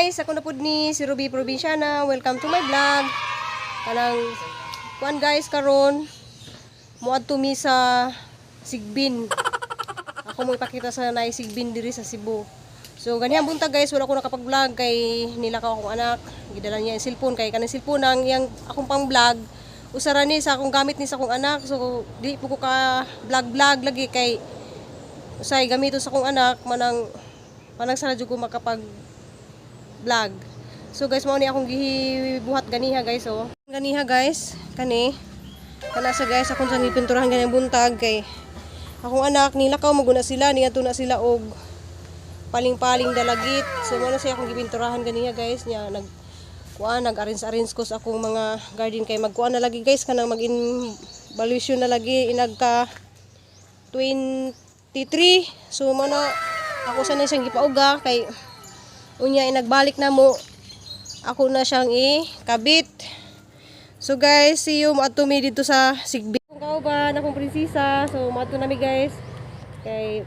Guys, ako na pud ni si Ruby Provinciana. Welcome to my vlog. Kanang kuan guys, karon moadto mi sa Sigbin. Ako mo ipakita sa naay Sigbin diri sa Cebu. So ganyan buntag guys, wala ko nakapag-vlog kay nilakaw akong anak. Gidala niya ang cellphone kay kanang cellphone ang iyang akong pang vlog. Usara ni sa akong gamit ni sa akong anak. So di po ko ka vlog vlog lagi kay usay gamito sa akong anak, manang manang sa radyo ko makapag vlog. So guys, mao ni akong gibuhat ganiha guys, oh. Ganiha guys, kani. Kana sa guys, akong sang gipinturahan ganang buntag kay akong anak nilakaw maguna sila, niadto na sila og paling-paling dalagit. So mao na siya akong gipinturahan ganiha guys, nya nag kuan, nag-arrange-arrange ko sa akong mga garden kay magkuan na lagi guys, kanang mag-invaluation na lagi inagka 23. So mao na ako sa na siyang gipauga kay unya inagbalik na mo ako na siyang ikabit. So guys, see you, moadto mi dito sa Sigbi. Akong kauban, akong prinsesa. So moadto nami guys. Kay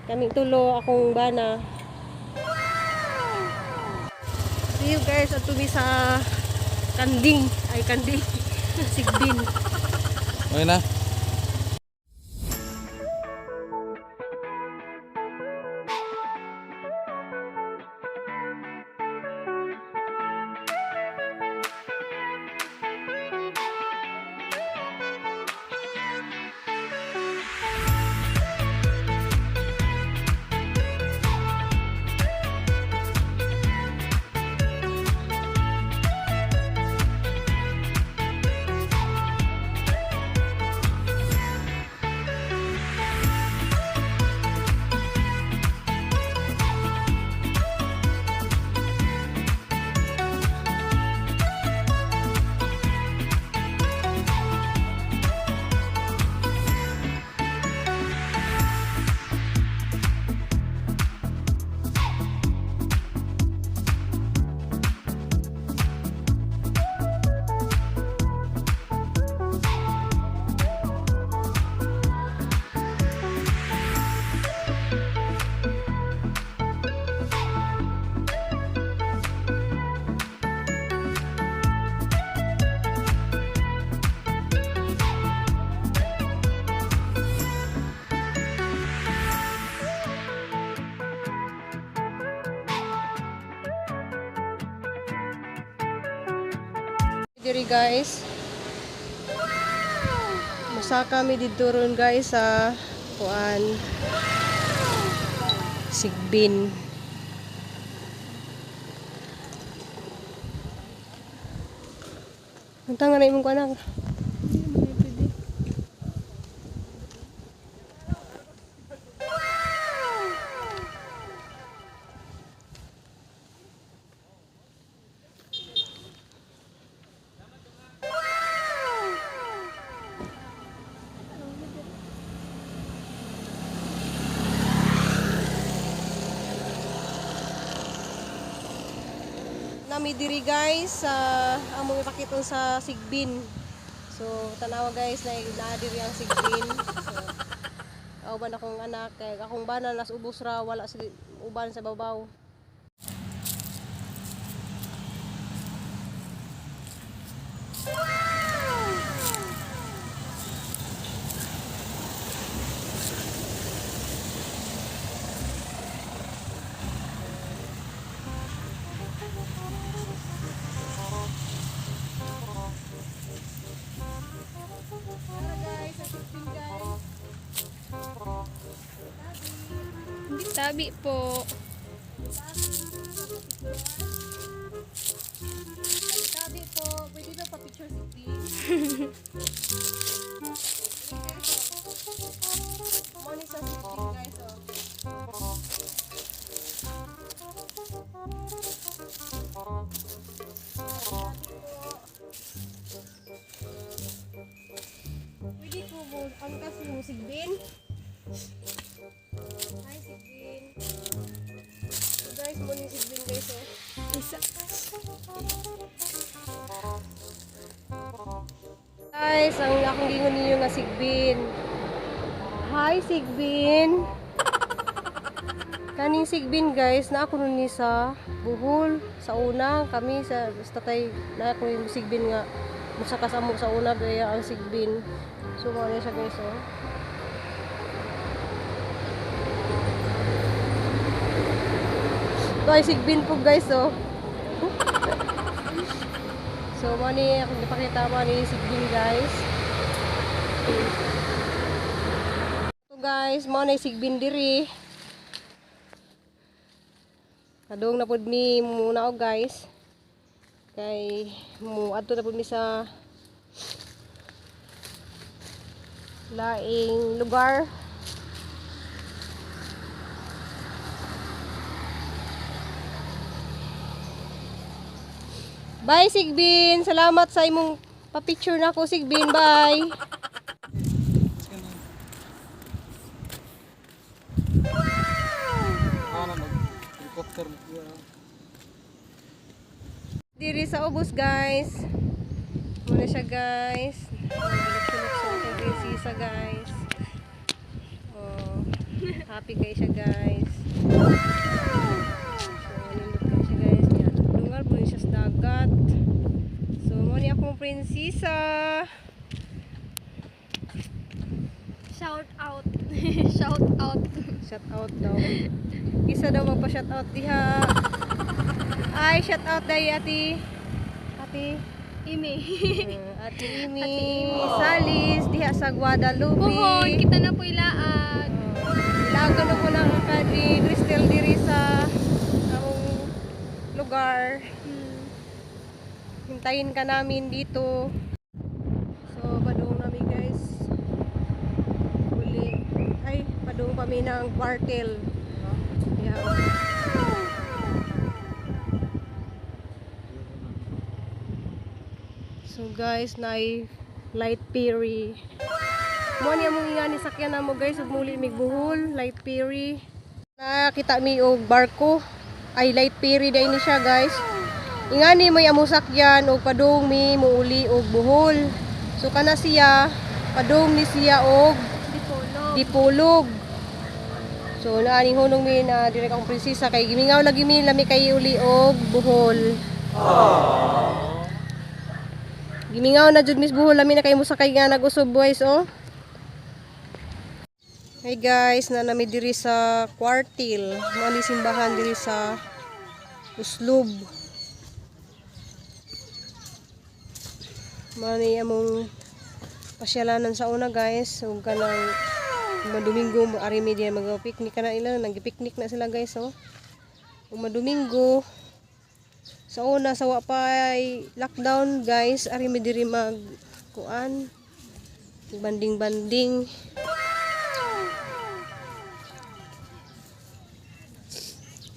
kaming tulo, akong bana. See you guys, adto mi sa Kanding, ay Kanding. Sigbin. Okay na. Diri guys. Musaka mi didto ron guys sa kuan, Sigbin. Unta nga na imong kuan, anak? Nami diri guys sa among ipakiton sa Sigbin. So tanawa guys na naa diri ang Sigbin. So kauban akong anak kay akong bana nas ubos ra, wala sa uban sa babaw. Tara guys, sa Sigbin guys. Tabi po. Tabi po, pwede ba pa-picture Sigbin? Mo ni sa Sigbin guys, oh. Pwede ko mo angkas mo Sigbin? Hi Sigbin. So guys, mo ni Sigbin guys, oh. Isa. Guys, ang akong gingon ninyo nga Sigbin. Hi Sigbin. Kaning Sigbin guys, na ako nun ni sa Bohol sa una kami sa basta tay na ako yung Sigbin nga musaka sa amo sa una gaya ang Sigbin. So mao na siya guys oh. Ito ay Sigbin po guys oh. So mao ni akong ipakita mo ni Sigbin guys. Ito guys, mao na Sigbin diri. Kadung na pud mi muna og guys. Kay mo adto na pud mi sa laing lugar. Bye Sigbin, salamat sa imong pa-picture na ako Sigbin. Bye. Ano mag helicopter mo. Diri sa ubos guys. Muna siya guys. Sulok sa akong prinsesa guys. Oh, happy kayo siya guys. So, nindot kayo siya guys. Yan. Dungal po siya sa dagat. So, mo ni akong prinsesa. Shout out. Shout out. Shout out daw. Isa daw magpa-shout out diha. Ay, shout out dai ati. Ati. Ime. Ate Amy, Salis, diha sa Guadalupe. Buhon, kita na po ilaag. Ilagan na po lang ka ni Cristel diri sa among lugar. Hintayin ka namin dito. So, padung namin guys. Uli. Ay, padung kami ng kwartel. Yeah. So guys, naay light ferry. Mo niya mong ingani sakyan na mo guys ug muli mig Bohol, light ferry. Nakita mi og barko. Ay light ferry dai ni siya guys. Ingani may among sakyan og padung mi muuli og Bohol. So kana siya padung ni siya og Dipolog. Dipolog. So naaning hunong mi na dire akong prinsesa kay gimingaw lagi mi lami kay uli og Bohol. Gimingaw na jud Miss Bohol lami na kay mosakay nga nag-usob boys oh. Hey guys, na nami diri sa Kwartil. Mao ni simbahan diri sa Uslob. Mao ni among pasyalanan sa una guys. Ug kanang Domingo mo ari mi diyan mag-picnic kana ila, nag-picnic na sila guys oh. Ug Domingo sa una sa wa pay lockdown guys, ari mi diri mag kuan banding-banding.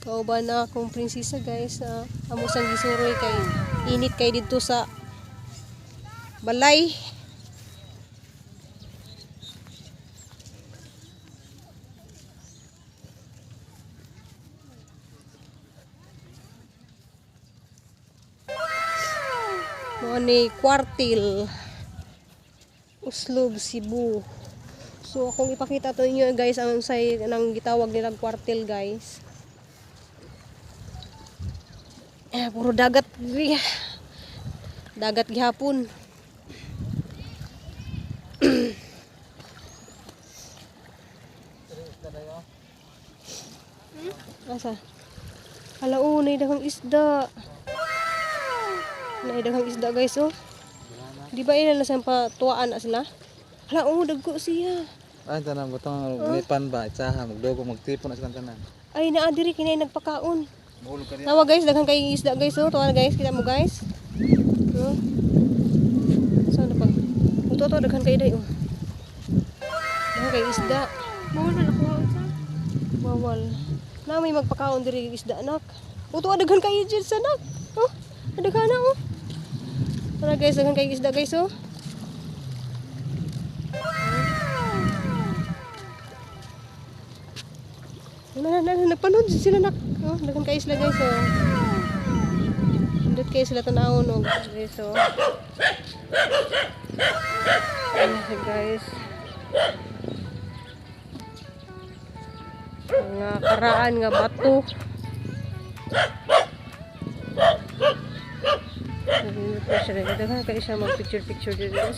Kauban na akong prinsesa guys na amo sang gisuroy kay init kay didto sa balay. Mao ni Kwartil, Uslob, Cebu. So akong ipakita to inyo guys ang unsay nang gitawag nilang kwartil guys. Eh, puro dagat. Dagat gihapon. Asa? Hala, oh, nay daghang isda. Nay daghang isda guys, oh. Di ba ila na pa tuwaan na sila? Hala, oh, dagko siya. Ay tanan butang lipan ba itsaha magdugo magtipon na silang tanan. Ay, naa diri kinay nagpakaon. Mahulog ka niya. Tawa guys, daghan kay isda guys, oh. Tuwa na guys, kita mo guys. Oh. Saan na pag? Ito to daghan kay day, oh. Daghan kay isda. Bawal man ako sa. Bawal. Na may magpakaon diri isda anak. Uto daghan kay dyan sa anak. Oh, daghan na oh. Tara guys, daghan kay isda guys oh. Na, na, na, nagpanood sila nak. Oh, daghan kay isla guys oh. Indot kayo sila tanawon oh guys oh. Ayan siya, guys. Mga karaan nga bato. Nindot na siya. Daghan kayo siya mag picture picture diri guys.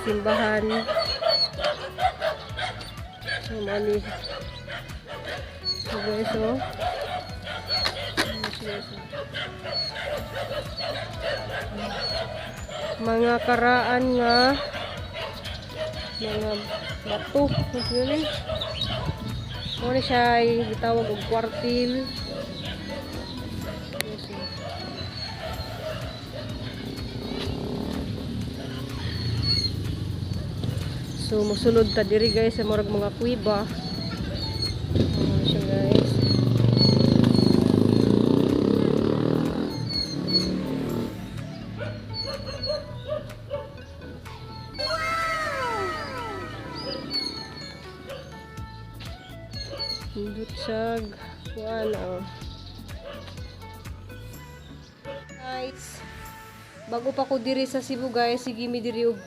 Simbahan. So, mani. So guys, oh. Mga karaan nga mga bato. Muna siya ay gitawag og kwartil. So mosulod ta diri guys sa murag mga kuweba. Ano siya guys. Hindot siya kuan oh. Guys, bago pa ko diri sa Cebu guys, sige mi diri og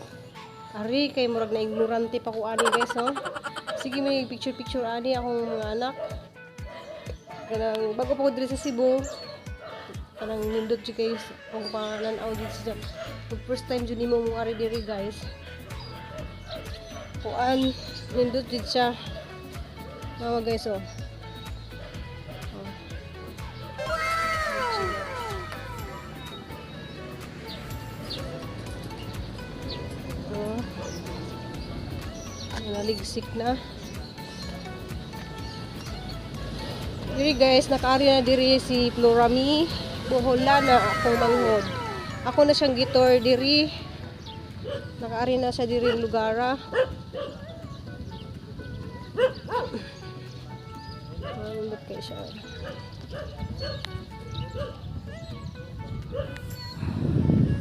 ari kay murag na ignorante pa ko ani guys oh. Sige mi picture picture ani akong mga anak. Kanang bago pa ko diri sa Cebu, kanang nindot jud guys akong panan-aw dito sa first time jud nimo mo ari diri guys. Kuan nindot jud siya. Mama guys oh. Oh. Oh. Naligsik na. Diri guys, nakaari na diri si Florami. Bohola na akong manghod. Ako na siyang gitor diri. Nakaari na siya diri lugara. Nindot kayo siya.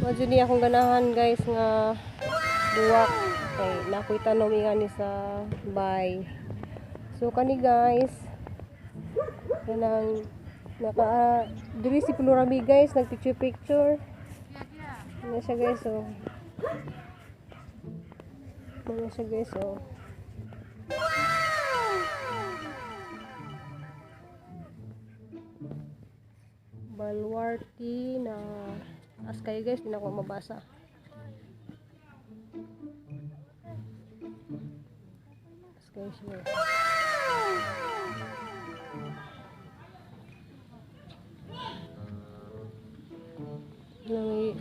Medyo ni akong ganahan guys nga buwak kay nakoy tanom ni sa bay. So kani guys, kanang naka diri si Florami guys, nag picture picture. Ano siya guys oh. Ano siya guys oh. Baluarte na as kayo guys, di na ako mabasa. As kayo siya. May